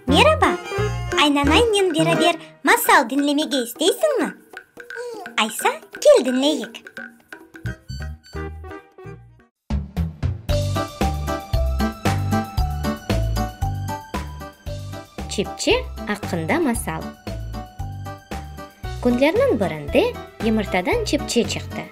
Meraba! Aynanaynen beraber masal diñlemege isteysiñmi? Aysa, kel diñleyik! Çipçe aqqında masal. Künlerniñ birinde yımırtadan çipçe çıqtı.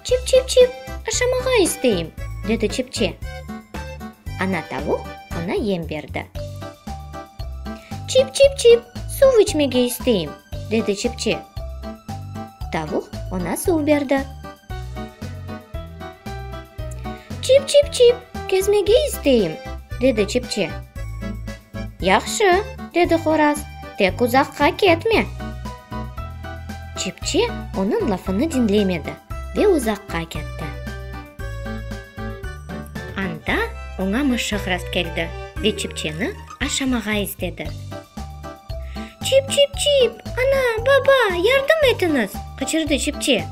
Çip-çip-çip, aşamağa isteyim, dedi çipçe. Ana tavuq oña yem berdi. Çip-çip-çip, suv içmege isteyim, dedi çipçe. Tavuq oña suv berdi. Çip-çip-çip, kezmege isteyim, dedi çipçe. Yahşı, dedi horaz, tek uzaqqa ketme. Çipçe onıñ lafını diñlemedi ve uzaqqa ketti. Anda oña mışıq rastkeldi ve çipçeni aşamağa istedi. Çip-çip-çip, ana, baba, yardım etiñiz! qıçırdı çipçe.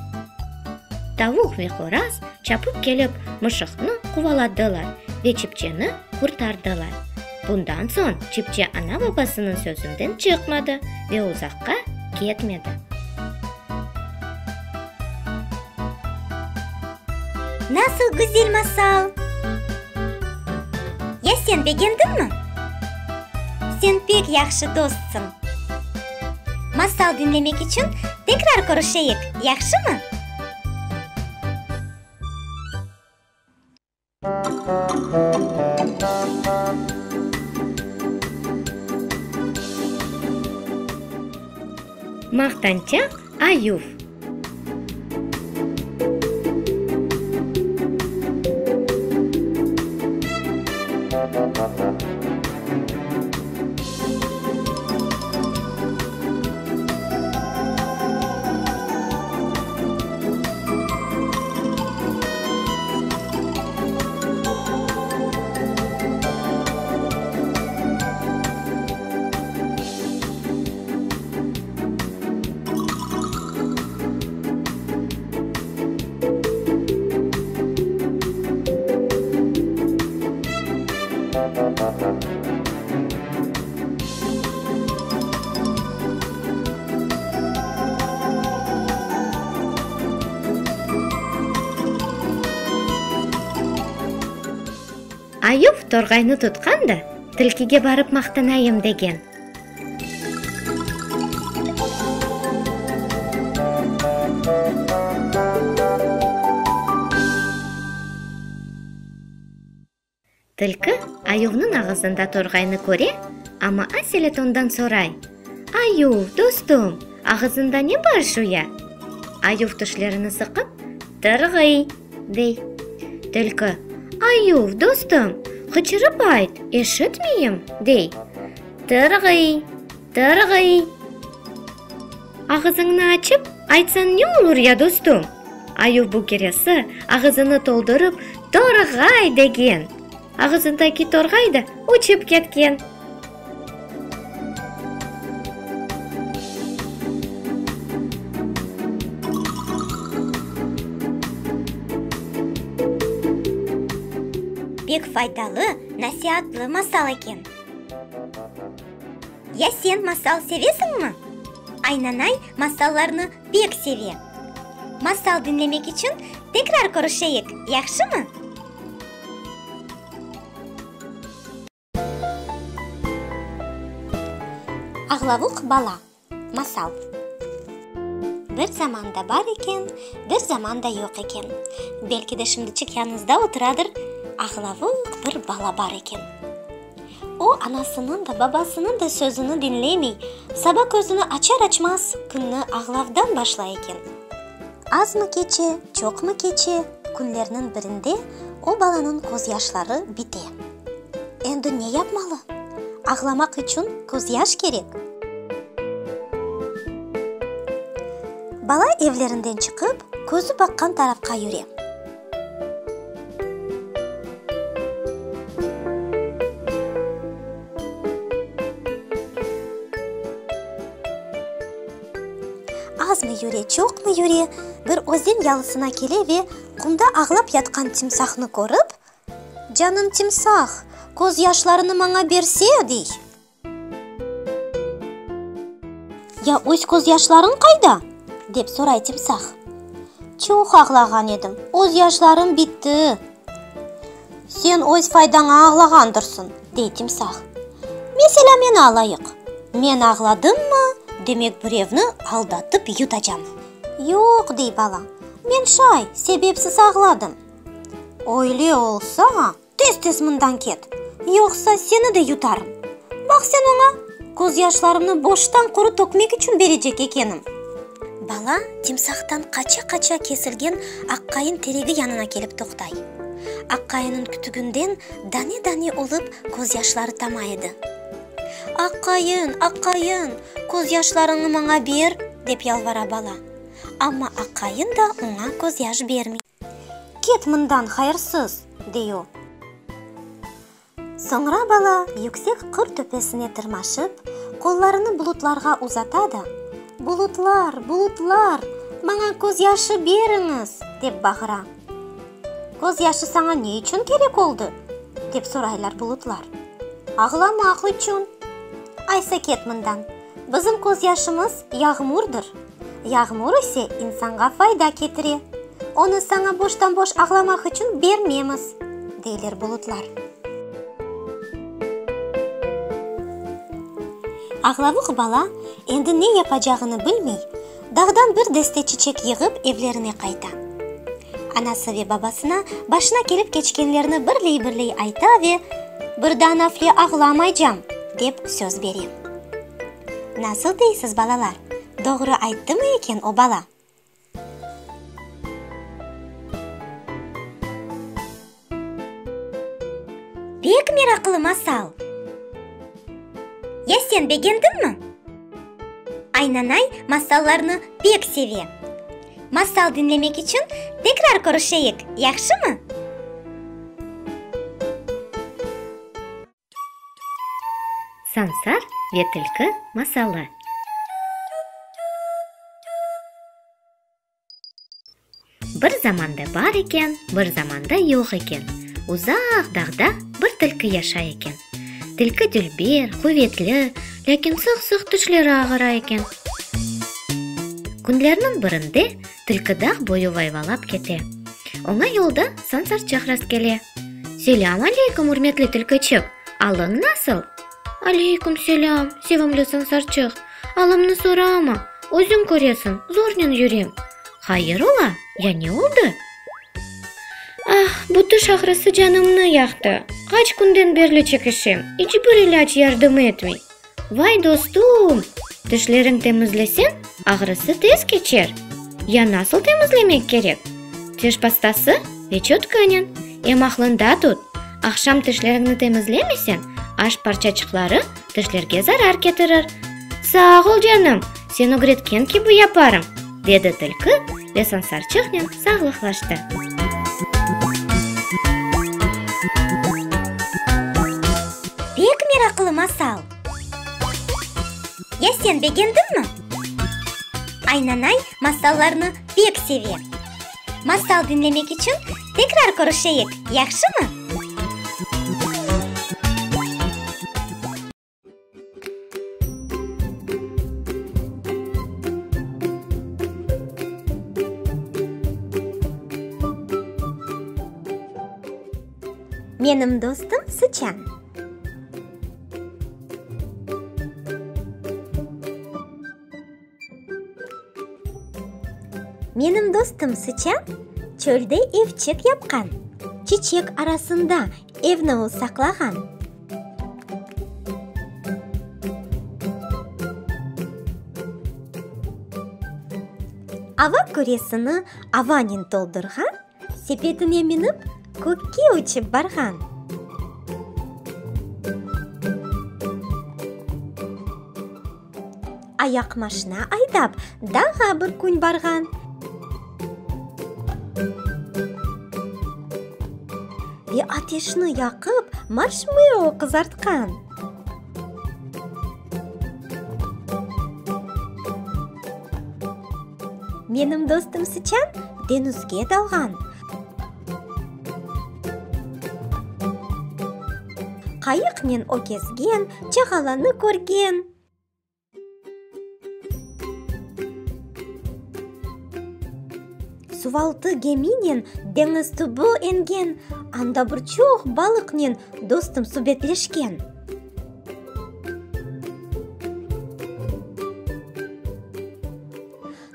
Tavuq ve horaz çapıp kelip, mışıqnı quvaladılar ve çipçeni qurtardılar. Bundan soñ çipçe ana-babasınıñ sözünden çıqmadı ve uzaqqa ketmedi. Nasıl güzel masal! Ya sen begendiñmi? Sen pek yahşı dostsıñ. Masal diñlemek içün tekrar körüşeyik, yahşımı? Maqtançaq ayuv. Ayuv torğaynı tutqan da, tilkige barıp maqtanayım degen. Tilki ayuvnıñ ağızında torğaynı köre, amma aselet ondan soray, Ayuv, dostum, ağızında ne bar şu ya? Ayuv tişlerini sıqıp, Tırğıy, dey. Tilki, Ayuv, dostum, qıçırıp ayt, eşitmeyim, dey. Tırğıy, tırğıy. Ağızıñnı açıp, aytsañ ne olur ya, dostum? Ayuv bu keresi ağızını toldurıp, Torğay! degen. Ağızındaki torğay da uçıp ketken. Pek faydalı, nasiatlı masal eken. Ya sen masal sevesiñmi? Aynanay masallarnı pek seve. Masal diñlemek içün tekrar körüşeyik, yahşımı? Ağlavuq bala. Masal. Bir zamanda bar eken, bir zamanda yoq eken. Belki de şimdiçik yanıñızda oturadır, ağlavuq bir bala bar eken. O, anasınıñ da, babasınıñ da sözüni diñlemey, saba közüni açar-açmaz künni ağlavdan başlay eken. Azmı keçe, çoqmı keçe, künlerniñ birinde o balanıñ közyaşları bite. Endi ne yapmalı? Ağlamaq içün közyaş kerek. Bala evlerinden çıqıp, közü baqqan tarafqa yüre. Azmı yüre, çoqmı yüre, bir özen yalısına kele ve qumda ağlap yatqan timsahnı körip, Canım timsah! Közyaşlarını maña berse, dey. Ya öz közyaşlarıñ qayda? dep soray timsah. Çoq ağlağan edim, öz yaşlarım bitti. Sen öz faydaña ağlağandırsıñ, dey timsah. Meselâ, meni alayıq. Men ağladımmı, demek birevni aldatıp yutacam. Yoq, dey bala, men şay, sebepsiz ağladım. Öyle olsa, Tez-tez mından ket, yoqsa seni de yutarım. Baq sen oña, közyaşlarımnı boştan quru tökmek içün berecek ekenim. Bala timsahtan qaça-qaça kesilgen aqqayın teregi yanına kelip toqtay. Aqqayınıñ kütüginden dane-dane olıp közyaşları tama edi. Aqqayın, aqqayın, közyaşlarıñnı maña ber, dep yalvara bala. Amma aqqayın da oña közyaş bermey. Ket mından, hayırsız! dey o. Soñra bala yüksek qır töpesine tırmaşıp, qollarını bulutlarğa uzata da, Bulutlar, bulutlar, maña közyaşı beriñiz! dep bağıra. Közyaşı saña ne içün kerek oldı? dep soraylar bulutlar. Ağlamaq içün. Aysa ket mından, bizim közyaşımız yağmurdır. Yağmur ise insanğa fayda ketire. Onı saña boştan-boş ağlamaq içün bermemiz, deyler bulutlar. Ağlavuq bala endi ne yapacağını bilmey, dağdan bir deste çiçek yığıp evlerine qayta. Anası ve babasına başına kelip keçkenlerni birley-birley ayta ve, Bir daa nafle ağlamaycam, dep söz bere. Nasıl deysiz, balalar, doğru ayttımı eken o bala? Pek meraqlı masal! Ya sen begendiñmi? Aynanay masallarnı pek seve. Masal diñlemek içün tekrar körüşeyik, yahşımı? Sansar ve tilki masalı. Bir zamanda bar eken, bir zamanda yoq eken, uzaq dağda bir tilki yaşay eken. Tilki dülber, quvetli, lâkin sıq-sıq tişleri ağıra eken. Künlerniñ birinde tilki dağ boyu vayvalap kete. Oña yolda Sansarçıq rastkele. Selâm aleyküm, ürmetli tilkiçik, alıñ nasıl? Aleyküm selâm, sevimli Sansarçıq, alımnı sorama, özüñ köresiñ, zornen yürem. Hayır ola, ya ne oldı? Ah, bu tiş ağrısı canımnı yaqtı, qaç künden berli çekişem, iç bir ilâc yardım etmey. Vay, dostum, tişleriñ temizleseñ, ağrısı tez keçer. Ya nasıl temizlemek kerek? Tiş pastası ve çötkanen. Em aqlıñda tut, aqşam tişleriñni temizlemeseñ, aş parçaçıqları tişlerge zarar ketirir. Sağ ol, canım, sen ögretken kibi yaparım, dedi tilki ve sansarçıqnen sağlıqlaştı. Pek meraqlı masal. Ya sen begendiñmi? Aynanay masallarnı pek seve. Masal diñlemek içün tekrar körüşeyik, yahşımı? Menim dostum sıçan. Menim dostum sıçan çölde evçik yapqan, Çiçek arasında evni o saqlağan. Ava küresini avanen toldurğan, Sepetine minip, kökke uçıp barğan. Ayaqmaşna aydap, dağğa bir kün barğan. Ve ateşni yaqıp, marşmelo qızartqan. Menim dostum sıçan deñizge dalğan. Qayıqnen o kezgen, çağalanı körgen. Suvaltı geminen deñiz tübü engen, anda bir çoq balıqnen dostum subetleşken.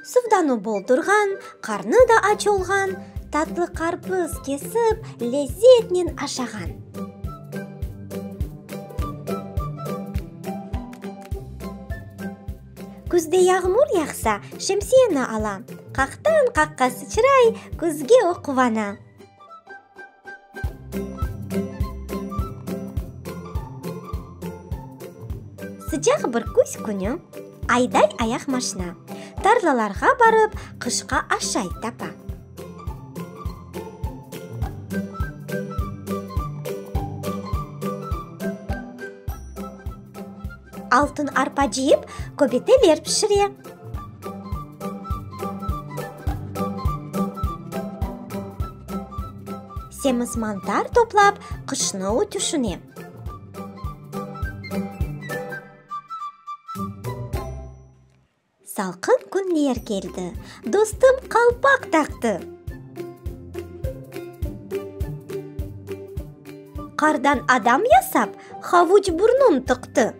Suvdan o boldurğan, qarnı da aç olğan, tatlı qarpız kesip, lezzetnen aşağan. Küzde yağmur yağsa, şemsiyeni ala, qaqtan-qaqqa sıçray, küzge o quvana. Sıcaq bir küz künü ayday ayaqmaşna, tarlalarğa barıp, qışqa aşayt tapa. Altın arpa cıyıp, köbeteler pişire. Semiz mantar toplap, qışnı o tüşüne. Salqın künler keldi, dostum qalpaq taqtı. Qardan adam yasap, havuç burnun tıqtı.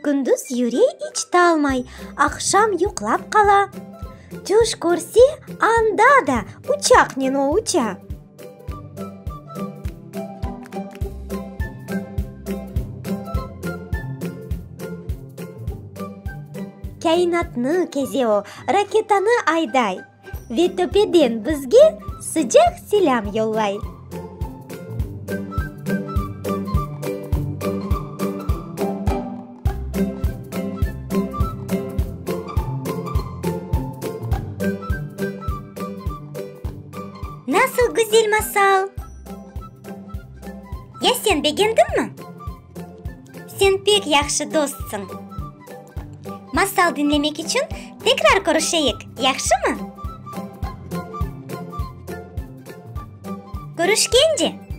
Kündüz yüre iç talmay, aqşam yuqlap qala. Tüş körse, anda da uçaqnen o uça. Kâinatnı keze o, raketanı ayday ve töpeden bizge sıcaq selâm yollay. Nasıl güzel masal! Ya sen begendiñmi? Sen pek yahşı dostsıñ. Masal diñlemek içün tekrar körüşeyik, yahşımı? Körüşkence!